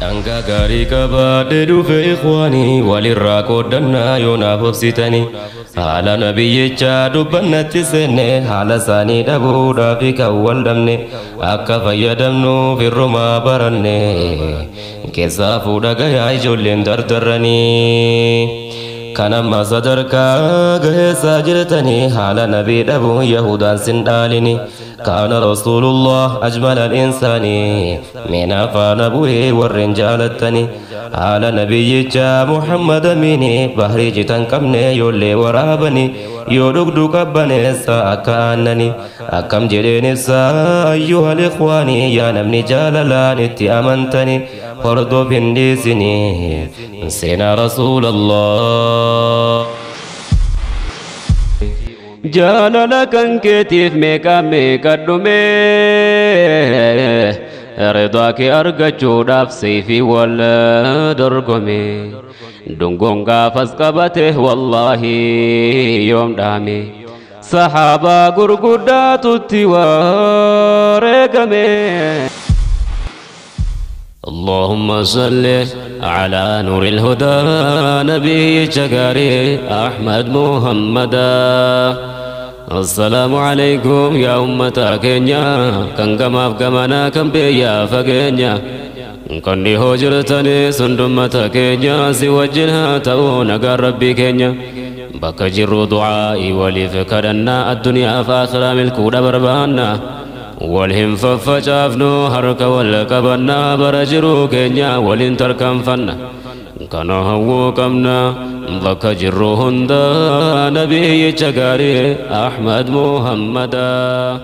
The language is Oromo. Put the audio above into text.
Dhangaa gaarii qabaadhe dhufe ikhwaanii, walirraa qooddannaa yoo naaf obsitanii. Haala nabiyyichaa dubbannatti seenne, haala isaanii dhabuudhaaf kan wal dhabne, akka fayyadamnuuf irrumaa baranne, keessaa fuudha gayaa ijoolleen dardarranii. Kan amma sadarkaa gaheessaa jirtanii, haala nabii dhabuun yahudaan sin dhaalini. Kaana rasuulullah ajmala al-insaanii, mina faana bu'ee warreen jaalattani. Haala nabiyyichaa Muhammad amini, bahrii citan qabne yoollee waraabani, yoo dhugdu qabbaneessa akka aannani. Akkam jedheen ibsaa ayyuhal ikhwaanii, yaa namni jaalalaan itti amantani, hordof hin dhiisini seenaa rasuulallah. Jaalala kan keetiif meeqa meeqa dhume, ridaa kee argachuudhaaf seefii wal dorgome, dungoon gaafas qabate wallaahi yoom dhaame, sahaabaa gurguddaatutti wareegame. اللهم صل على نور الهدى نبي شقاري أحمد محمدا. السلام عليكم يا أمة كينيا، كان كما كمنا كم بيا فكينيا، كن هجرتني سندمة كينيا، سوجنها تؤون ربي كينيا. بك جر دعائي ولي فكرنا الدنيا فآخرة ملكودة بربانا، walhin faffacaafnu harka wal qabannaa, bara jiruu keenya waliin tarkaanfanna. Kana hawwuu qabna bakka jirru hunda nabiyyicha gaarii Ahmad Muhammadaa.